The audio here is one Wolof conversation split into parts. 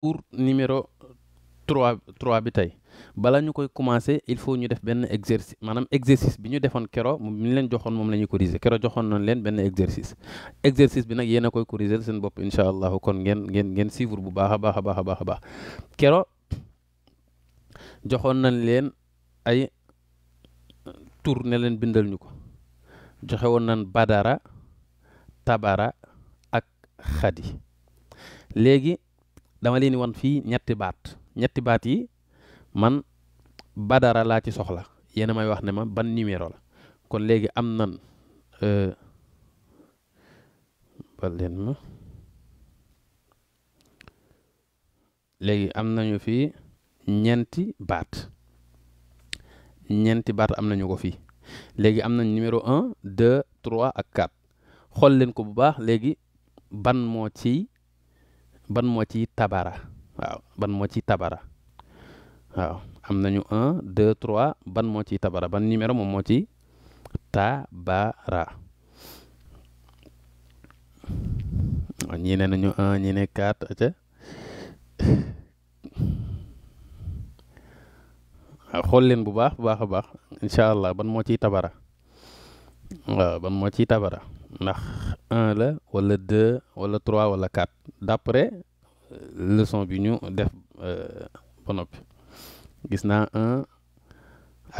pour numéro 3 bi tey bala ñu koy commencer il faut ñu def benn exercice maanaam exercice bi ñu defoon kero mi ñu leen joxoon moom la ñuy corriger kero joxoon nañ leen benn exercice bi nag yéen a koy corriger seen bopp incha allahu kon ngeen suivre bu baax a baax a baax a baax a baax kero joxoon nañ leen ay tur ne leen bindal ñu ko joxe woon nañ badara tabara ak xadi léegi dama leen di wan fii ñetti baat yi man badara laa ci soxla yéen a may wax ne ma ban numéro la kon léegi am nan bal leen ma léegi am nañu fii ñeenti baat am nañu ko fii léegi am nañ numéro 1 2 3 ak 4 xool leen ko bu baax léegi ban moo ciy tabara waaw ban moo ciy tabara waaw am nañu 1 2 3 ban moo ciy tabara ban numéro moom moo ciy tabara ñii ne nañu 1 ñii ne 4 aca waaw xool leen bu baax a baax incha allah ban moo ciy tabara waaw ban moo ciy tabara ndax 1 la wala 2 wala 3 wala 4 d'après leçon bi ñu def ba noppi gis naa 1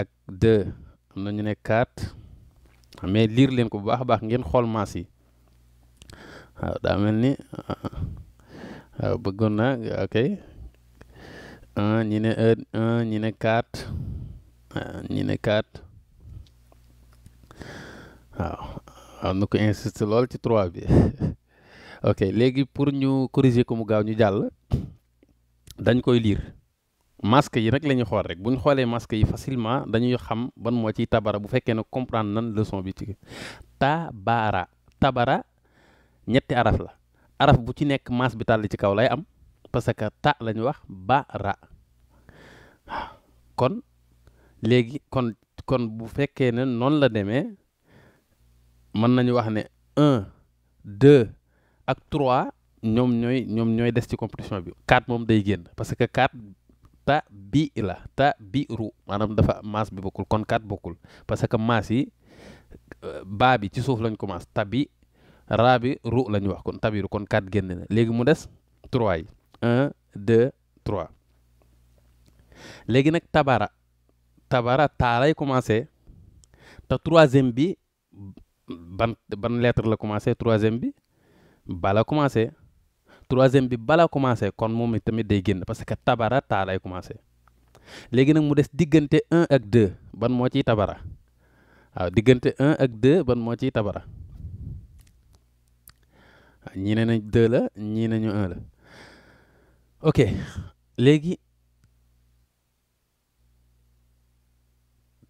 ak 2 am na ñu ne 4 mais lire leen ko bu baax a baax ngeen xool maas yi waaw daa mel ni waaw bëggoon naa ok 1 ñi ne 1 ñi ne 4 ñi ne 4 waaw am na ko insiste lool ci 3 bi ok léegi pour ñu corriger ko mu gaaw ñu jàll dañ koy lire masque yi rek la ñuy xool rek bu ñu xoolee masque yi facilement dañuy xam ban moo ciy tabara bu fekkee ne comprendre nan leçon bi ci tabara ñetti araf la araf bu ci nekk mas bi tàll ci kaw lay am parce que ta la ñu wax bara kon léegi kon bu fekkee ne noonu la demee mën nañu wax ne 1 2 ak 3 ñoom ñooy des ci compétition bi 4 moom day génn parce que 4 ta bi la ta bi ru maanaam dafa maas bi bokkul kon 4 bokkul parce que maas yi baa bi ci suuf lañ commencé tabi raa bi ru la ñu wax kon tabiru kon 4 génn na léegi mu des 3 yi 1 2 3 léegi nag tabara taa lay commencé te troisième bi ban lettre la commencé troisième bi bala commencé troisième bi bala commencé kon moom tamit day génn parce que tabara taa lay commencé léegi nag mu des diggante 1 ak 2 ban moo ciy tabara waaw diggante 1 ak 2 ban moo ciy tabara ñii ne nañ 2 la ñii nañu 1 la ok léegi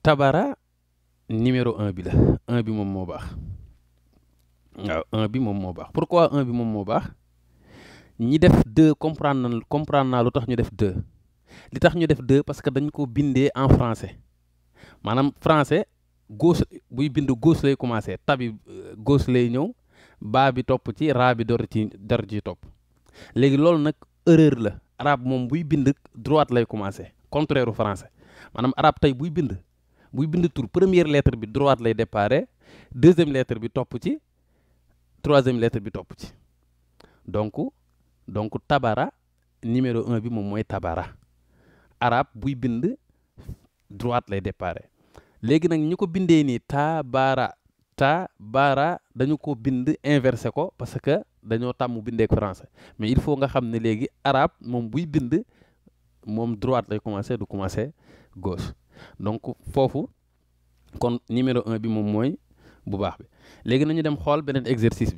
tabara numéro 1 bi la 1 bi moom moo baax waaw 1 bi moom moo baax pourquoi 1 bi moom moo baax ñi def 2 comprendre naa lu tax ñu def 2 li tax ñu def 2 parce que dañ ko bindee en français maanaam français gauche buy bind gauche lay commencé tabi gauche lay ñëw baa bi topp ci raa bi door ci topp léegi loolu nag erreur la arabe moom buy bind droite lay commencé contraire u français maanaam arabe tey buy bind tur première lettre bi droite lay déparé deuxième lettre bi topp ci troisième lettre bi topp ci donc tabara numéro 1 bi moom mooy tabara arabe buy bind droite lay déparé léegi nag ñu ko bindee nii tabara dañu ko bind inversé ko parce que dañoo tàmm bindeek français mais il faut nga xam ne léegi arabe moom buy bind moom droite lay commencé du commencé gauche donc foofu kon numéro 1 bi moom mooy bu baax bi léegi nañu dem xool beneen exercice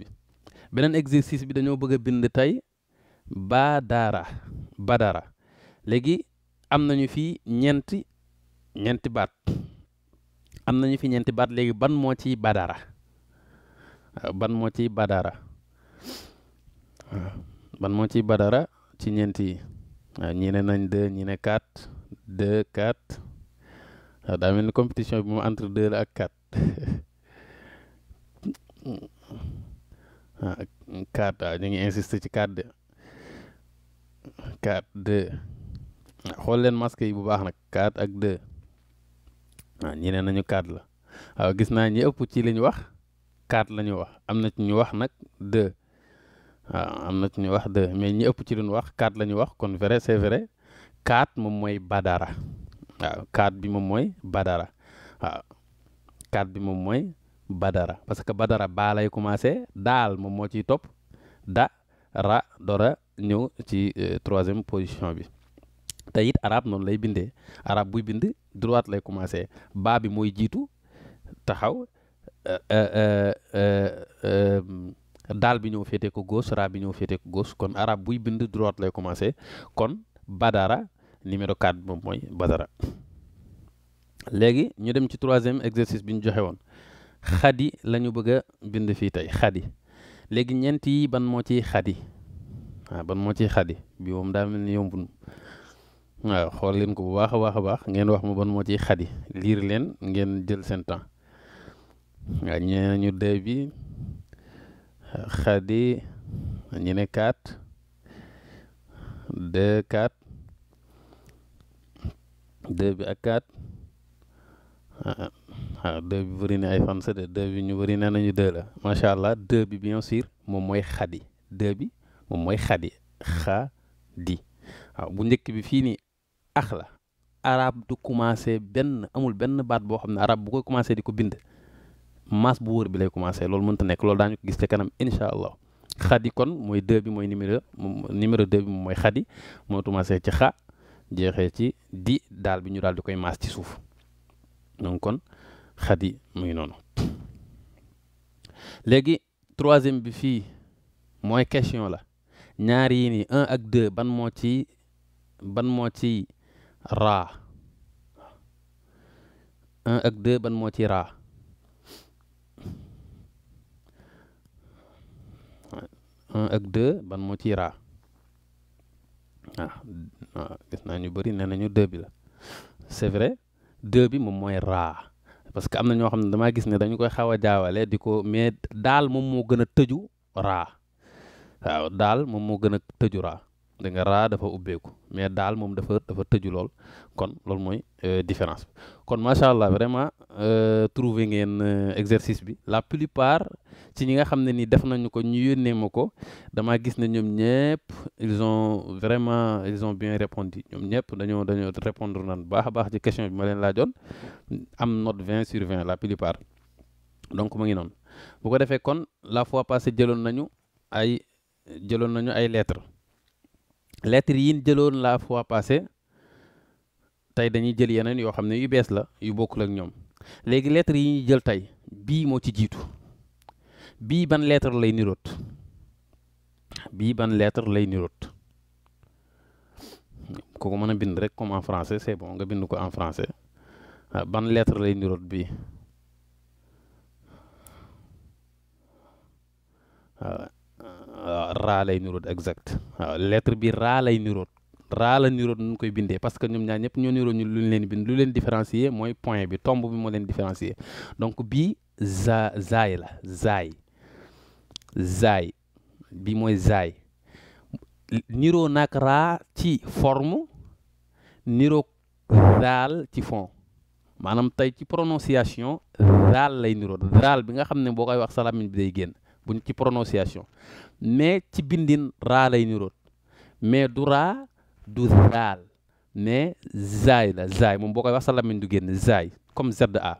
bi dañoo bëgg a bind tey badara léegi am nañu fi ñeenti baat léegi ban moo ciy badara ban moo ciy badara ci ñeenti yi waaw ñii ne nañ 2 ñii ne 4 2 4 waaw daa mel ni compétition bi moom entre 2 la ak 4 4 waaw ñu ngi insister ci 4 de 4 2 xool leen masque yi bu baax nag 4 ak 2 waaw ñi ne nañu 4 la waaw gis naa ñi ëpp ci li ñu wax 4 la ñu wax am na ci ñu wax nag 2 waaw am na ci ñu wax 2 mais ñi ëpp ci li ñu wax 4 la ñu wax kon vrai c'est vrai 4 moom mooy Badara waaw 4 bi moom mooy Badara waaw 4 bi moom mooy Badara parce que Badara baa lay commencé daal moom moo ciy topp da ra dora ñëw ci troisième position bi te it arab noonu lay bindee arab buy bind droite lay commencé baa bi mooy jiitu taxaw daal bi ñëw féete ko gauche ra bi ñëw féete ko gauche kon arab buy bind droite lay commencé kon Badara numéro 4 moom mooy Badara. léegi ñu dem ci troisième exercice bi ñu joxe woon xadi la ñu bëgg a bind fii tey xadi léegi ñeent yi ban moo ciy xadi waaw ban moo ciy xadi bi moom daa mel ni yombul waaw xool leen ko bu baax a baax a baax ngeen wax ma ban moo ciy xadi liir leen ngeen jël seen temps waaw ñee nañu 2 bi xadi ñu ne 4 2 4 2 bi ak 4 waaw 2 bi bëri na ay fan sa de 2 bi ñu bëri nee nañu 2 la macha allah 2 bi bien sûr moom mooy xadi 2 bi moom mooy xadi xadi waaw bu njëkk bi fii nii ax la arab du commencé amul benn baat boo xam ne arab bu koy commencé di ko bind maas bu wër bi lay commencé loolu mënta nekk loolu daañu ko gis te kanam incha allah xadi kon mooy 2 bi mooy numéro 2 bi moom mooy xadi moo commencé ci xa jeexee ci di daal bi ñu daal di koy maas ci suuf donc kon xadi muy noonu léegi troisième bi fii mooy question la ñaar yi nii 1 ak 2 ban moo ci raa 1 ak 2 ban moo ci raa 1 ak 2 ban moo ci raa waaw gis naa ñu bëri nee nañu 2 bi la c'est vrai 2 bi moom mooy raa parce que am na ñoo xam ne damaa gis ne dañu koy xaw a jaawale di ko mais daal moom moo gën a tëju raa waaw daal moom moo gën a tëju raa da nga raa dafa ubbeeku mais daal moom dafa tëju lool kon loolu mooy différence bi kon macha allah vraiment trouvé ngeen exercice bi la plupart ci ñi nga xam ne ni def nañu ko ñu yónnee ma ko damaa gis ne ñoom ñëpp ils ont bien répondu ñoom ñëpp dañoo répondre nan baax a baax ci question bi ma leen laajoon am note 20 sur 20 la plupart donc mu ngi noonu bu ko defee kon la fois passée jëloon nañu ay lettres yi ñu jëloon la fois passée tey dañuy jël yeneen yoo xam ne yu bees la yu bokkul ak ñoom léegi lettres yi ñuy jël tey bii moo ci jiitu bii ban lettre lay niroot ku ko mën a bind rek comme en français c'est bon nga bind ko en français ban lettre lay niroot bii raa lay niroot exact waaw lettre bi raa lay niroot raa la niroot nu koy bindee parce que ñoom ñaar ñëpp ñoo niroo ñu lu leen bind lu leen différencier mooy point bi tomb bi moo leen différencier donc bii zaay la zaay bi mooy zaay niroo nag raa ci forme niroo daal ci fond maanaam tey ci prononciation daal lay niroo daal bi nga xam ne boo koy wax sa làmmiñ bi day génn buñ ci prononciation mais ci bindin raa lay niroot mais du raa du zaal mais zaay la zaay moom boo koy wax sa làmmiñ du génn zaay comme ZA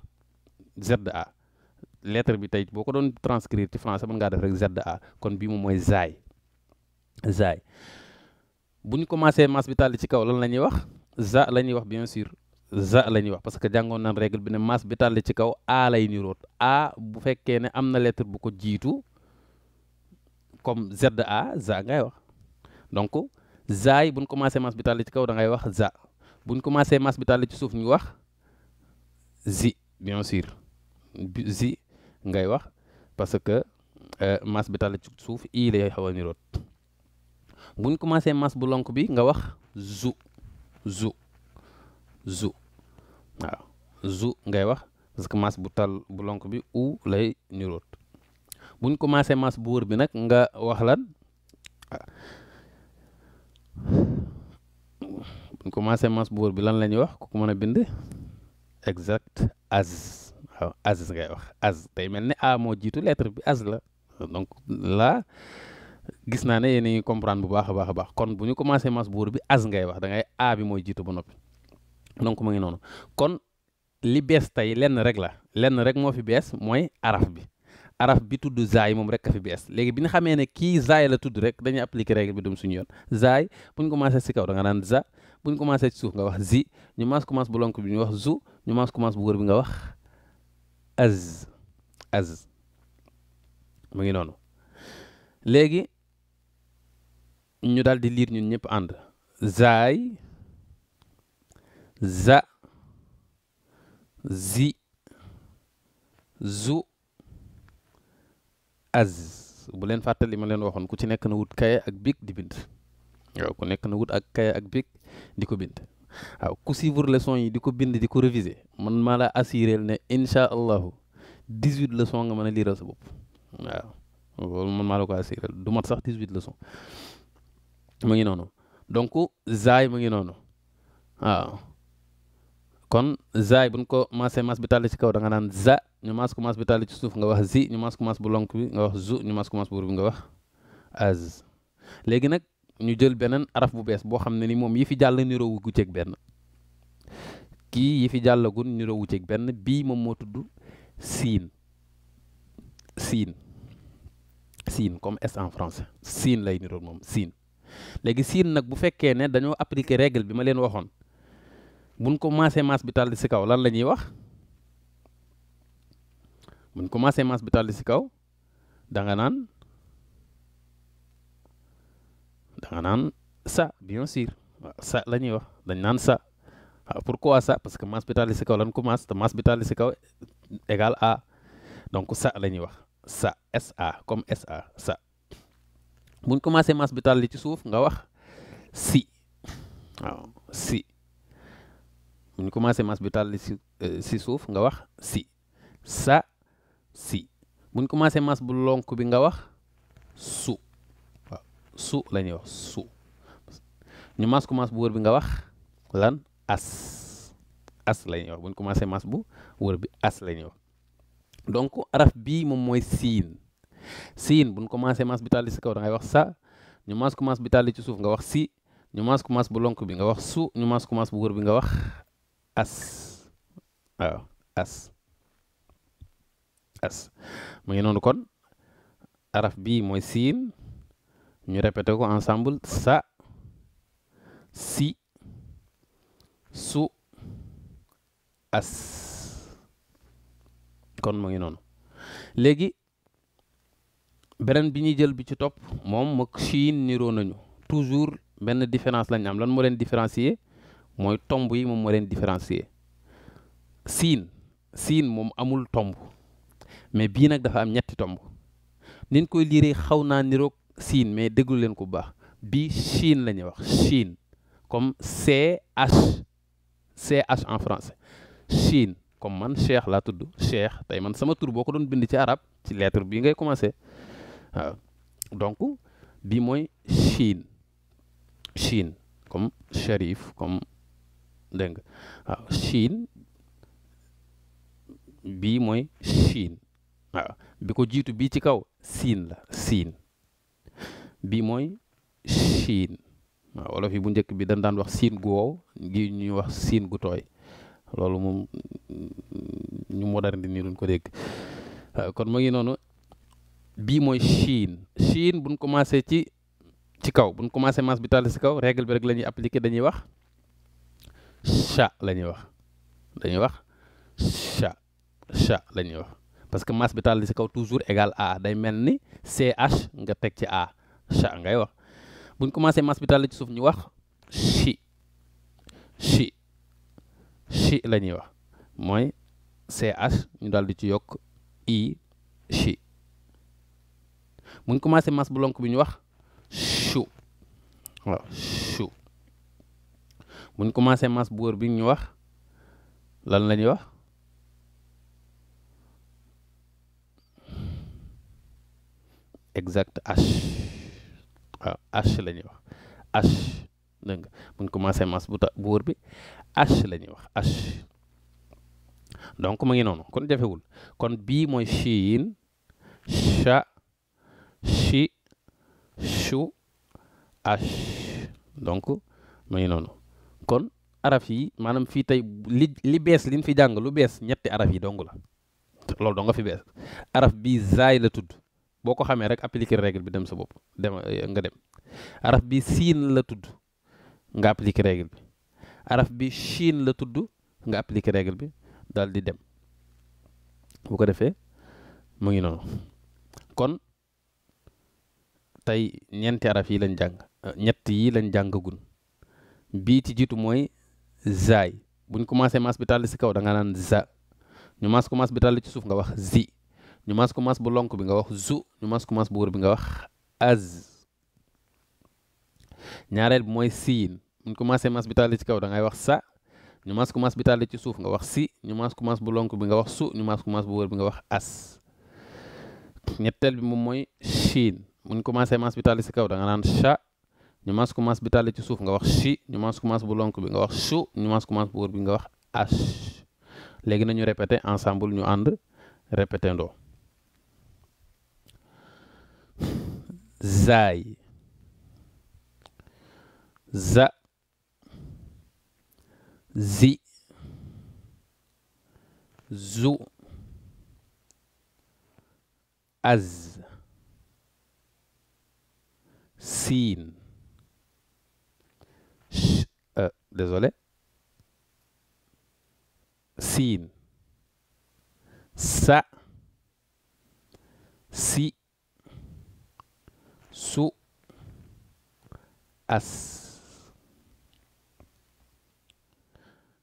lettre bi tey boo ko doon transcrire ci français mën ngaa def rek ZA kon bii moom mooy zaay bu ñu commencé masse bi tàlli ci kaw lan la ñuy wax za la ñuy wax bien sûr za la ñuy wax parce que jàngoon naan règle bi ne masse bi tàlli ci kaw a lay niroot a bu fekkee ne am na lettre bu ko jiitu comme za ngay wax donc zaay bu ñu commencé masse bi tàlli ci kaw da ngay wax za bu ñu commencé masse bi tàlli ci suuf ñu wax zi bien sûr zi ngay wax parce que masse bi tàlli ci suuf i lay xaw a niroot bu ñu commencé masse bu lonk bi nga wax zu waaw zu ngay wax parce que masse bu tal bu lonk bi u lay niroot bu ñu commencé masse bu wër bi nag nga wax lan buñ commencé mas bu wër bi lan la ñuy wax ku ko mën a bind exact as waaw as ngay wax as day mel ni a moo jiitu lettre bi as la donc là gis naa ne yéen a ngi comprendre bu baax a baax a baax kon bu ñu commencé mas bu wër bi as ngay wax da ngay a bi mooy jiitu ba noppi donc mu ngi noonu kon li bees tey lenn rek moo fi bees mooy araf bi tudd zaay moom rek a fi bees léegi bi ñu xamee ne kii zaay la tudd rek dañuy appliquer règle bi dem suñu yoon zaay bu ñu commencé si kaw da nga naan za bu ñu commencé ci suuf nga wax zi ñu maas commence bu lonk bi ñu wax zu ñu maas commence bu wër bi nga wax az mu ngi noonu léegi ñu daal di liir ñun ñëpp ànd zaay za zi zu az bu leen fàttali ma leen waxoon ku ci nekk na wut kaye ak bic di bind waaw ku nekk na wut ak kaye ak bic di ko bind waaw ku suivre leçon yi di ko bind di ko réviser man maa la assuré ne incha allahu 18 leçons nga mën a liiral sa bopp waaw loolu man maa la ko assuré du mat sax 18 leçons mu ngi noonu donc zaay mu ngi noonu waaw kon zaay buñ ko maasee mas bi tàlli ci kaw da nga naan za ñu maas ko mas bi tàlli ci suuf nga wax zi ñu maas ko mas bu lonk bi nga wax zu ñu maas ko mas bu wër bi nga wax az léegi nag ñu jël beneen araf bu bees boo xam ne ni moom yi fi jàll niroowu gu ceeg benn kii yi fi jàllagun niroowu ceeg benn bii moom moo tudd siin comme S en français siin lay niroo moom siin léegi siin nag bu fekkee ne dañoo appliquer règle bi ma leen waxoon buñ ko maasee mas bi tàlli ci kaw lan la ñuy wax buñ ko maasee mas bi tàlli ci kaw da nga naan ça bien sûr ça la ñuy wax dañ naan ça pourquoi ça parce que mas bi tàlli ci kaw lan ko mas te mas bi tàlli ci kaw égal a donc ça la ñuy wax ça sa comme sa ça buñ commencé mas bi tàlli ci suuf nga wax si waaw si buñ commencé mas bi tàlli si suuf nga wax si sa si buñ commencé mas bu lonk bi nga wax su waaw su la ñuy wax su ñu mas commence bu wër bi nga wax lan as la ñuy wax buñ commencé mas bu wër bi as la ñuy wax donc araf bii moom mooy siin buñ commencé mas bi tàlli si kaw da ngay wax sa ñu mas commence bi tàlli ci suuf nga wax si ñu mas commence bu lonk bi nga wax su ñu mas commence bu wër bi nga wax as waaw as mu ngi noonu kon araf bii mooy siin ñu répété ko ensemble sa si su as kon mu ngi noonu léegi beneen bi ñuy jël bi ci topp moom mook siin niroo nañu toujours benn différence lañ am lan moo leen différencier mooy tomb yi moom moo leen différencier siin moom amul tomb mais bii nag dafa am ñetti tomb niñ koy liiree xaw naa niroog siin mais déglu leen ko bu baax bii Chine la ñuy wax Chine comme CH en français Chine comme man Cheikh laa tudd Cheikh tey man sama tur boo ko doon bind ci arab ci lettre bii ngay commencé waaw donc bii mooy Chine comme Cherif comme dégg nga waaw Chine bii mooy Chine waaw bi ko jiitu bii ci kaw siin la siin bii mooy Chine waaw wolof yi bu njëkk bi dañ daan wax siin gu wow gi ñuy wax siin gu tooy loolu moom ñu moderne nii duñ ko dégg waaw kon ma ngi noonu bii mooy Chine buñ commencé ci kaw buñ commencé mas bi tàlli ci kaw règle bi rek la ñuy appliqué dañuy wax cha la ñuy wax cha la ñuy wax parce que mas bi tàlli ci kaw toujours égal a day mel ni ch nga teg ci a cha ngay wax buñ commencé mas bi tàlli ci suuf ñu wax chi la ñuy wax mooy ch ñu daal di ci yokk i chi buñ commencé mas bu lonk bi ñu wax chu waaw chu buñ commencé mas bu wër bi ñu wax lan la ñuy wax exact h waaw h la ñuy wax H dégg nga buñ commencé mas bu wër bi H la ñuy wax H donc mu ngi noonu kon jafewul kon bii mooy shiin sha shi shu H donc mu ngi noonu kon araf yi maanaam fii tey li bees liñ fi jàng lu bees ñetti araf yi dong la loolu dong nga fi bees araf bii zaay la tudd boo ko xamee rek appliquer règle bi dem sa bopp nga dem araf bi siin la tudd nga appliquer règle bi araf bi shiin la tudd nga appliquer règle bi daal di dem bu ko defee mu ngi noonu kon tey ñeenti araf yi lañ jàng ñett yi lañ jàngagun bii ci jiitu mooy zaay buñ commencé mas bi tàll si kaw da nga naan za ñu mas ko mas bi tàll ci suuf nga wax zi ñu mas ko mas bu lonk bi nga wax zu ñu mas ko mas bu wër bi nga wax az ñaareel bi mooy siin buñ commencé mas bi tàll ci kaw da ngay wax sa ñu mas ko mas bi tàll ci suuf nga wax si ñu mas ko mas bu lonk bi nga wax su ñu mas ko mas bu wër bi nga wax as ñetteel bi moom mooy shiin buñ commencé mas bi tàll ci kaw da nga naan sha ñu mas ko mas bi tàll ci suuf nga wax shi ñu mas ko mas bu lonk bi nga wax shu ñu mas ko mas bu wër bi nga wax ash léegi nañu répété ensemble ñu ànd répété ndoo zaay za zi zu az siin désolé siin sa si su as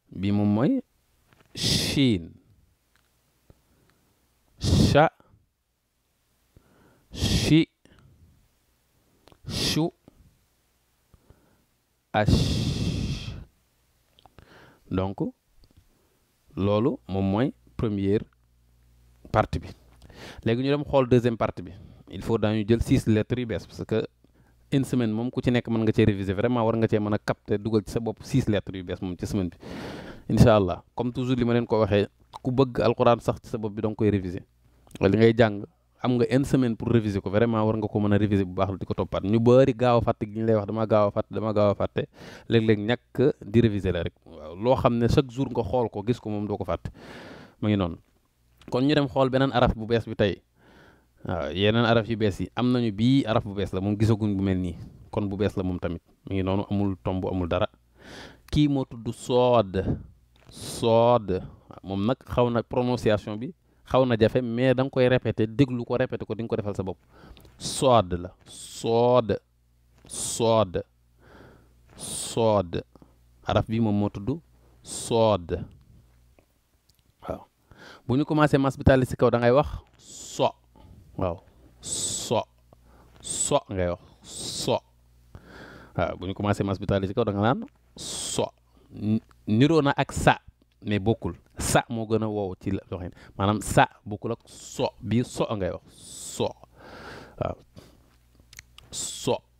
bi moom mooy shiin sha shi shu ash donc loolu moom mooy première partie bi léegi ñu dem xool deuxième partie bi il faut dañu jël 6 lettres yu bees parce que une semaine moom ku ci nekk mën nga cee réviser vraiment war nga cee mën a capter dugal ci sa bopp 6 lettres yu bees moom ci semaine bi incha allah comme toujours li ma leen ko waxee ku bëgg alxuraan sax ci sa bopp bi da nga koy réviser li ngay jàng am nga une semaine pour réviser ko vraiment war nga ko mën a réviser bu baax la di ko toppaat ñu bëri gaaw a fàtte gi ñu lay wax dama gaaw a fàtte léeg-léeg ñàkk di réviser la rek waaw loo xam ne chaque jour nga xool ko gis ko moom doo ko fàtte mu ngi noonu kon ñu dem xool beneen araf bu bees bi tey waaw yeneen araf yu bees yi am nañu bii araf bu bees la moom gisaguñ bu mel nii kon bu bees la moom tamit mu ngi noonu amul tomb amul dara kii moo tudd sood moom nag xaw na prononciation bi xaw na jafe mais da nga koy répété déglu ko répété ko di nga ko defal sa bopp sood la sood araf bi moom moo tudd sood waaw bu ñu commencé mas bi tàlli si kaw da ngay wax so waaw so ngay wax so waaw bu ñu commencé mas bi tàlli si kaw da nga naan so niroo na ak sa mais bokkul sa moo gën a wow ci doxin maanaam sa bokkul ak so bii so ngay wax so waaw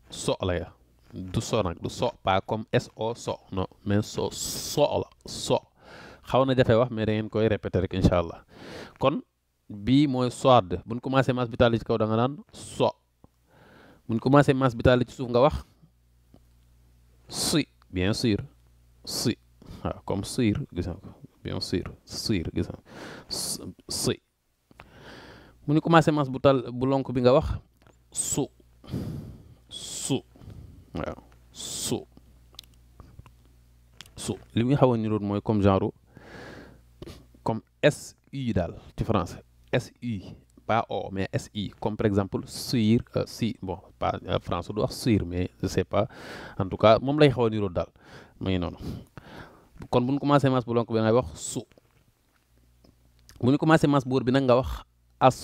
so la ya du so nag du so pas comme so non mais so la so xaw na jafe wax mais da ngeen koy répéter rek incha allah kon bii mooy sood buñ commencé mas bi tàlli ci kaw da nga naan so buñ commencé mas bi tàlli ci suuf nga wax si bien sûr si waaw comme sûr gis nga ko bien sûr gis nga si bu ñu commencé mas bu lonk bi nga wax su waaw su li muy xaw a niroon mooy comme genre comme SU daal ci français SU pas O mais SI comme par exemple sur si bon pas français du wax sur mais je sais pas en tout cas moom lay xaw a niroon daal mu ngi noonu kon bu ñu commencé mas bu lonk bi ngay wax su bu ñu commencé mas bu wër bi nag nga wax as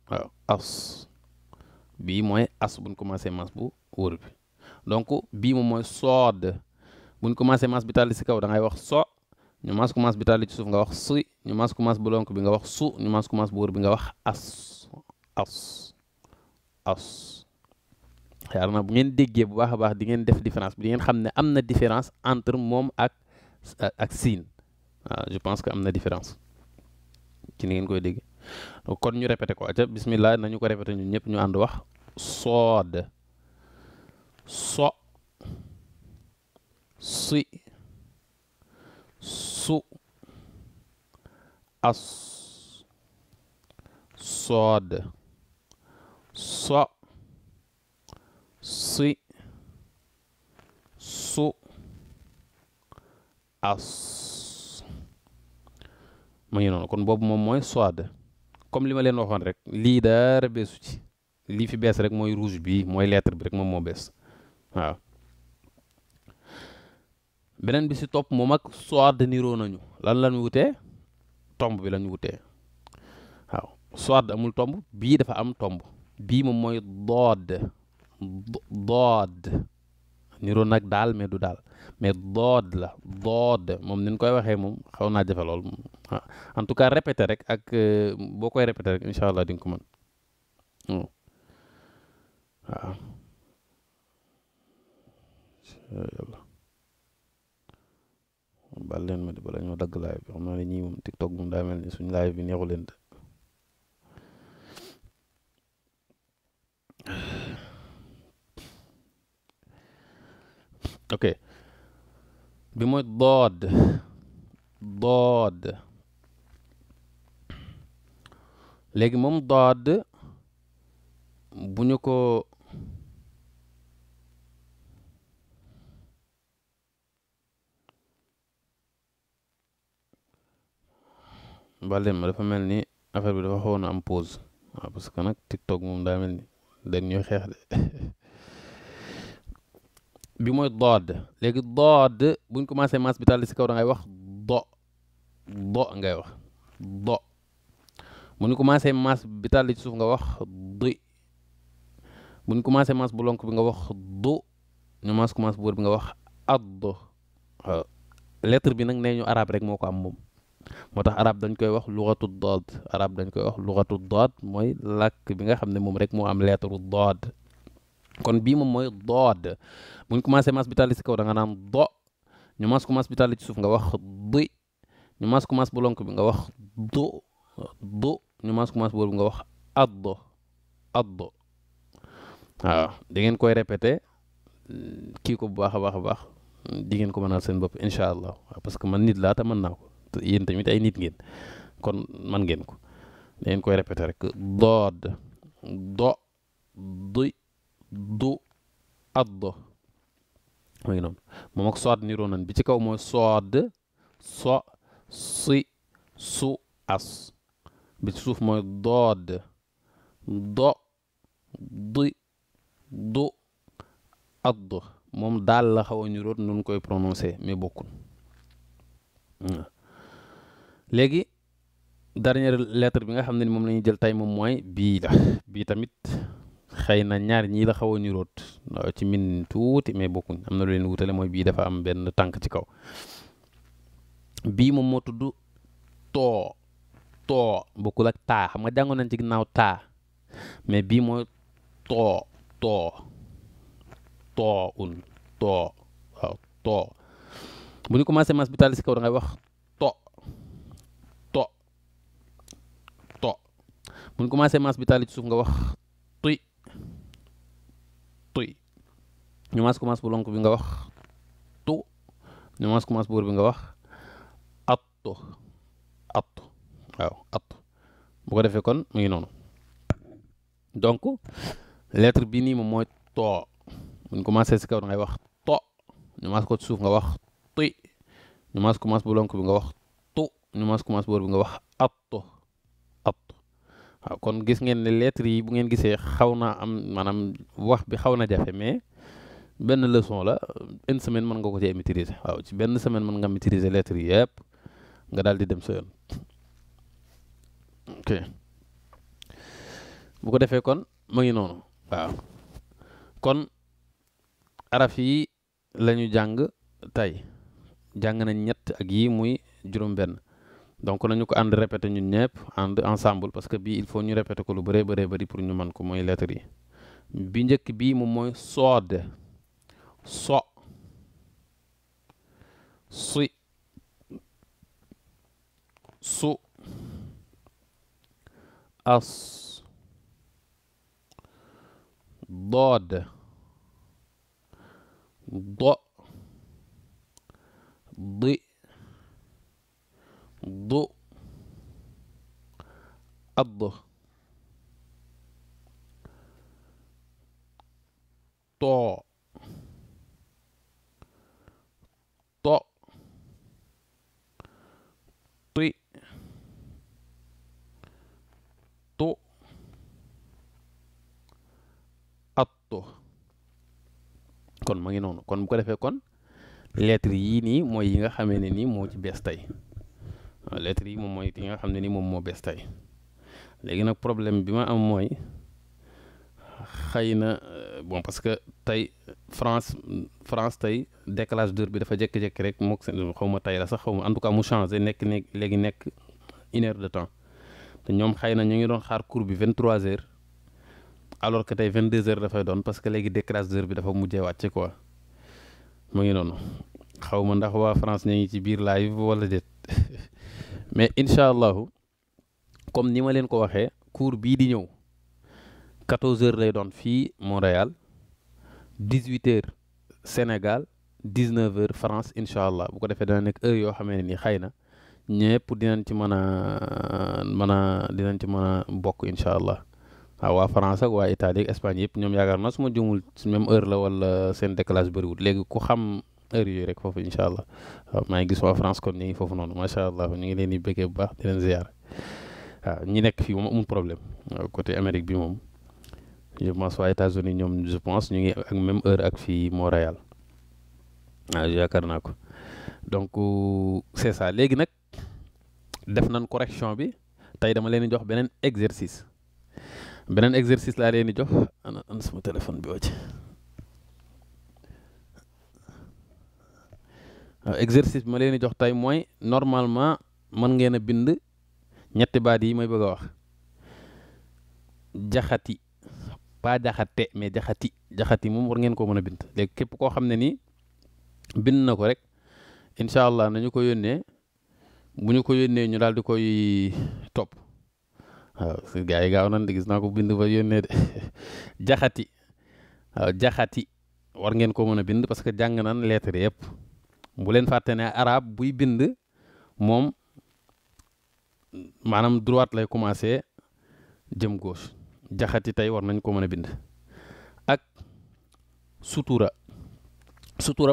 waaw as bii mooy as bu ñu commencé mas bu wër bi donc bii moom mooy sood bu ñu commencé mas bi tàlli si kaw da ngay wax so ñu mas ko mas bi tàlli ci suuf nga wax si ñu mas ko mas bu lonk bi nga wax su ñu mas ko mas bu wër bi nga wax as yaakaar naa bu ngeen déggee bu baax a baax di ngeen def différence bi di ngeen xam ne am na différence entre moom ak siin waaw je pense que am na différence ci ni ngeen koy déggee kon ñu répété ko aca bismillah nañu ko répété ñun ñëpp ñu ànd wax sood so si su as sood so si su as mu ngi noonu kon boobu moom mooy sood comme li ma leen waxoon rek lii dara beesu ci lii fi bees rek mooy rouge bi mooy lettre bi rek moom moo bees waaw beneen bi si topp moom ak sood niroo nañu lan lañu wutee tomb bi lañu wutee waaw sood amul tomb bii dafa am tomb bii moom mooy dood niroo nag daal mais du daal mais dood la dood moom ni ñu koy waxee moom xaw naa jafe lool en tout cas répété rek ak boo koy répété rek incha allah di nga ko mën waaw yàlla bal leen ma di bala ñoo dagg live bi xam naa ne ñii moom TikTok moom daa mel ni suñ live bi neexu leen de ok bi mooy dood léegi moom dood bu ñu ko baleen ma dafa mel ni affaire bi dafa xawoon a am pause waaw parce que nag TikTok moom daa mel ni dañ ñuy xeex de bi mooy dood léegi dood buñ commencé masse bi tàlli si kaw da ngay wax do ngay wax do bu ñu commencé masse bi tàlli ci suuf nga wax di bu ñu commencé masse bu lonk bi nga wax du ñu masse commencé bu wër bi nga wax addo waaw lettre bi nag nee ñu arab rek moo ko am moom moo tax arab dañ koy wax luxatu dood arab dañ koy wax luxatu dood mooy làkk bi nga xam ne moom rek moo am lettre dood kon bii moom mooy dood buñ commencé mas bi tàlli si kaw da nga naan do ñu mas ko mas bi tàlli ci suuf nga wax di ñu mas ko mas bu lonk bi nga wax du ñu mas ko mas bu wër bi nga wax addo waaw da ngeen koy répété kii ko bu baax a baax a baax di ngeen ko mënal seen bopp incha allah waaw parce que man nit laa te mën naa ko yéen tamit ay nit ngeen kon man ngeen ko da ngeen koy répété rek dood do du addo ma ngi noonu moom ak sood niroo nan bi ci kaw mooy sood so si su as bi ci suuf mooy dood do du addo moom daal la xaw a niroot nun koy prononcé mais bokkul léegi dernière lettre bi nga xam ne ni moom la ñuy jël tey moom mooy bii la bii tamit xëy na ñaar ñii la xaw a niroot ci min tuuti mais bokkuñ am na lu leen wutale mooy bii dafa am benn tànk ci kaw bii moom moo tudd too bokkul ak taa xam nga jàngoon nañ ci ginnaaw taa mais bii mooy too waaw too bu ñu commencé mas bi tàlli si kaw da ngay wax to bu ñu commencé mas bi tàlli ci suuf nga wax tuy ñu mas commence bu lonk bi nga wax tu ñu mas commence bu wër bi nga wax attu waaw attu bu ko defee kon mu ngi noonu donc lettre bi nii moom mooy too bu ñu commencé si kaw da ngay wax to ñu mas ko ci suuf nga wax tuy ñu mas commence bu lonk bi nga wax tu ñu mas commence bu wër bi nga wax attu waaw kon gis ngeen ne lettres yi bu ngeen gisee xaw naa am maanaam wax bi xaw na jafe mais benn leçon la une semaine mën nga ko cee maîtriser waaw ci benn semaine mën nga maîtriser lettres yi yëpp nga daal di dem sa yoon ok bu ko defee kon mu ngi noonu waaw kon araf yi la ñu jàng tey jàng nañ ñett ak yii muy juróom-benn donc nañu ko ànd répété ñun ñëpp ànd ensemble parce que bii il faut ñu répété ko lu bëree bëri pour ñu mën ko mooy lettres yi bi njëkk bi moom mooy sood so si su as dood do di du add too to ti tu attu kon ma ngi noonu kon bu ko defee kon lettre yii nii mooy yi nga xamee ne nii moo ci bees tey waaw lettre yi moom mooy yi nga xam ne nii moom moo bees tey léegi nag problème bi ma am mooy xëy na bon parce que tey France tey décalage d'heure bi dafa jékki-jékki rek mook xaw ma tey la sax xaw ma en tout cas mu changé nekk léegi nekk 1 heure de temps te ñoom xëy na ñu ngi doon xaar cours bi 23 heures alors que tey 22 heures dafay doon parce que léegi décalage d'heure bi dafa mujjee wàcce quoi mu ngi noonu xaw ma ndax waa France ñu ngi ci biir live wala déet mais incha allahu comme ni ma leen ko waxee cours bii di ñëw 14 heures lay doon fii Montréal 18 heures Sénégal 19 heures France incha allah bu ko defee dana nekk heure yoo xamee ne nii xëy na ñëpp dinañ ci mën a bokk incha allah waaw waa France ak waa Italie ak Espagne yëpp ñoom yaakaar na su ma jumul même heure la wala seen décalage bëriwul léegi ku xam heure yooyu rek foofu incha allah waaw maa ngi gis waa France kon ñu ngi foofu noonu macha allah ñu ngi leen di bëggee bu baax di leen ziar waaw ñi nekk fii moom amul problème waaw côté Amérique bi moom je pense waa États-Unis ñoom je pense ñu ngi ak même heure ak fii Montréal waaw yaakaar naa ko donc c'est ça léegi nag def nañ correction bi tey dama leen di jox beneen exercice laa leen di jox ana sama téléphone bi wàcc waaw exercice bi ma leen di jox tey mooy normalement mën ngeen a bind ñetti baat yi may bëgg a wax jaxati pas jaxate mais jaxati moom war ngeen koo mën a bind léegi képp koo xam ne nii bind na ko rek incha allah nañu ko yónnee bu ñu ko yónnee ñu daal di koy topp waaw si gars yi gaaw nan di gis naa ko bind ba yónnee de jaxati waaw jaxati war ngeen ko mën a bind parce que jàng nan lettre yëpp bu leen fàtte ne arabe buy bind moom maanaam droite lay commencé jëm gauche jaxati tey war nañ ko mën a bind ak sutura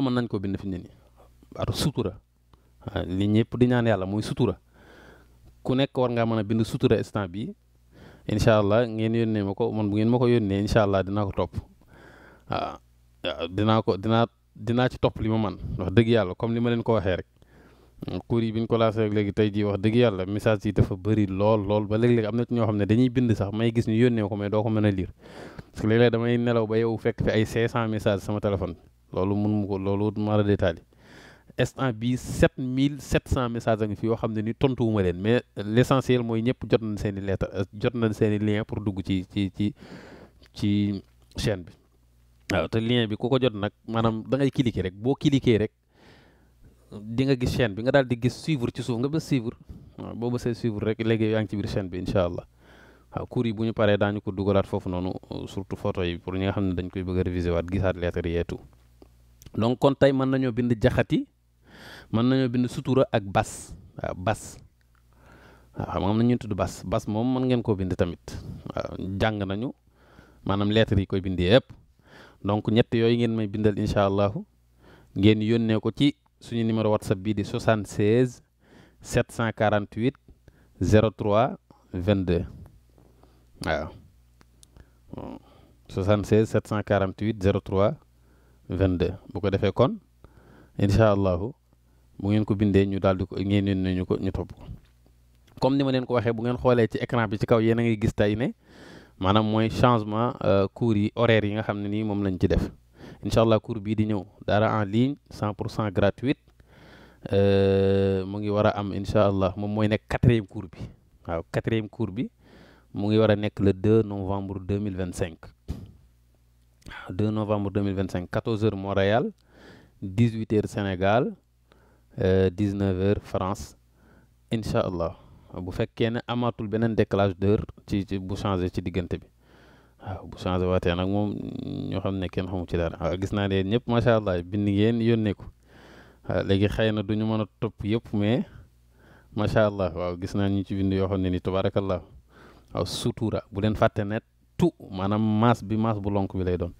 mën nañ ko bind fi ne nii baatu sutura waaw li ñëpp di ñaan yàlla mooy sutura ku nekk war ngaa mën a bind sutura instant bi incha allah ngeen yónnee ma ko man bu ngeen ma ko yónnee incha allah dinaa ko topp waaw dinaa ci topp li ma man wax dëgg yàlla comme li ma leen ko waxee rek cours yi bi ñu ko lancé léegi tey jii wax dëgg yàlla message yi dafa bëri lool ba léeg-léeg am na ci ñoo xam ne dañuy bind sax may gis ñu yónnee ko mais doo ko mën a lire parce que léeg-léeg damay nelaw ba yow fekk fi ay 500 messages sama téléphone loolu mun mu ko loolu mara détaillé instant bii 7700 messages a ngi fi yoo xam ne ni tontuwuma leen mais l'essentiel mooy ñëpp jot nañ seen i lettre jot nañ seen i lien pour dugg ci chaîne bi waaw te lien bi ku ko jot nag maanaam da ngay cliquer rek boo cliquer rek di nga gis chaîne bi nga daal di gis suivre ci suuf nga ba suivre waaw boo bësee suivre rek léegi yaa ngi ci biir chaîne bi incha allah waaw cours yi bu ñu paree daañu ko dugalaat foofu noonu surtout photo yi pour ñi nga xam ne dañ koy bëgg a réviser waat gisaat lettres yi et tout donc kon tey mën nañoo bind jaxati mën nañoo bind sutura ak bas waaw bas waaw xam nga am na ñu tudd bas moom mën ngeen koo bind tamit waaw jàng nañu maanaam lettres yi koy bind yëpp donc ñett yooyu ngeen may bindal incha allahu ngeen yónnee ko ci suñu numéro whatsapp bii di 76 748 03 22 waaw 76 748 03 22 bu ko defee kon incha allahu bu ngeen ko bindee ñu daal di ko ngeen yónnee ñu ko ñu topp ko comme ni ma leen ko waxee bu ngeen xoolee ci écran bi ci kaw yéen a ngi gis tey ne maanaam mooy changement cours yi horaires yi nga xam ne nii moom lañ ci def incha allah cours bii di ñëw dara en ligne 100% gratuite mu ngi war a am incha allah moom mooy nekk 4e cours bi waaw 4e cours bi mu ngi war a nekk le 2 novembre 2025 2 novembre 2025 14h Montréal 18h Sénégal 19h France incha allah bu fekkee ne amaatul beneen décalage d'heure ci bu changé ci diggante bi waaw bu changé waatee nag moom ñoo xam ne kenn xamu ci dara waaw gis naa ne ñëpp macha allah bind ngeen yónnee ko waaw léegi xëy na du ñu mën a topp yëpp mais macha allah waaw gis naa ñu ci bind yoo xam ne ni tabaarakallah waaw sutura bu leen fàtte ne tout maanaam maas bu lonk bi lay doon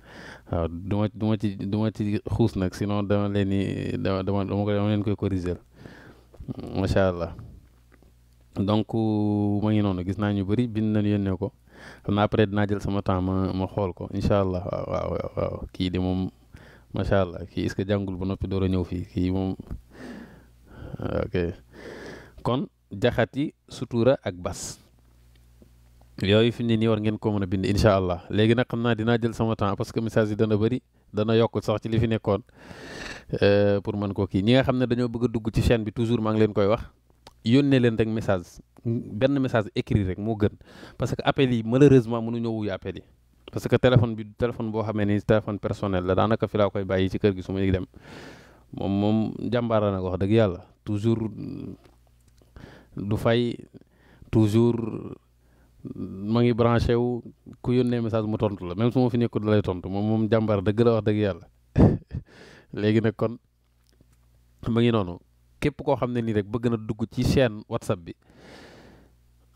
waaw du ma ci xuus nag sinon dama leen ni dama leen koy corriger macha allah donc ma ngi noonu gis naa ñu bëri bind nañu yónnee ko xam naa après dinaa jël sama temps ma xool ko incha allah waaw kii de moom macha allah kii est-ce que jàngul ba noppi door a ñëw fii kii moom ok kon jaxati sutura ak bas yooyu fi mu ne nii war ngeen ko mën a bind incha allah léegi nag xam naa dinaa jël sama temps parce que message yi dana bëri dana yokk sax ci li fi nekkoon pour mën koo kii ñi nga xam ne dañoo bëgg a dugg ci chaîne bi toujours maa ngi leen koy wax yónnee leen rek message benn message écrit rek moo gën parce que appel yi malheureusement mënuñoo wuyu appel yi parce que téléphone boo xamee ni téléphone personnel la daanaka fi laa koy bàyyi ci kër gi su may dem moom jàmbaara nag wax dëgg yàlla toujours du fay toujours ma ngi branché wu ku yónnee message mu tontu la même su ma fi nekkul da lay tontu moom jàmbaar dëgg la wax dëgg yàlla léegi nag kon ma ngi noonu képp koo xam ne nii rek bëgg na dugg ci chaîne WhatsApp bi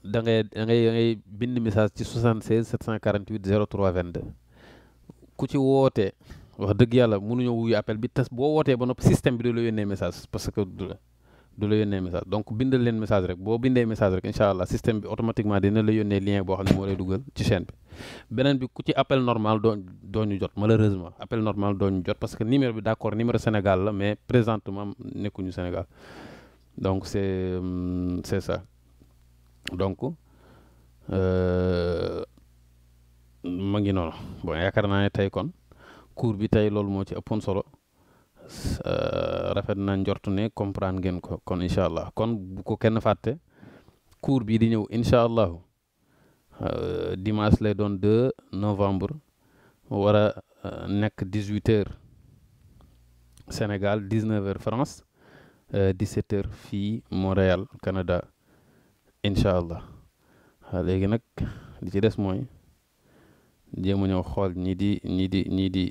da ngay bind message ci 76 748 03 22 ku ci wootee wax dëgg yàlla mënuñoo wuyu appel bi te boo wootee ba noppi système bi du la yónnee message parce que du la yónnee message donc bindal leen message rek boo bindee message rek incha allah système bi automatiquement dina la yónnee lien boo xam ne moo lay dugal ci chaîne bi beneen bi ku ci appel normal doo ñu jot malheureusement appel normal doo ñu jot parce que numéro bi d'accord numéro Sénégal la mais présentement nekkuñu Sénégal donc c'est ça donc ma ngi noonu bon yaakaar naa ne tey kon cours bi tey loolu moo ci ëppoon solo rafet na njortu ne comprendre ngeen ko kon incha allah kon bu ko kenn fàtte cours bii di ñëw incha allahu dimanche lay doon 2 novembre war a nekk 18h Sénégal 19h France 17h fii Montréal Canada incha allah léegi nag li ci des mooy jéem a ñëw xool ñii di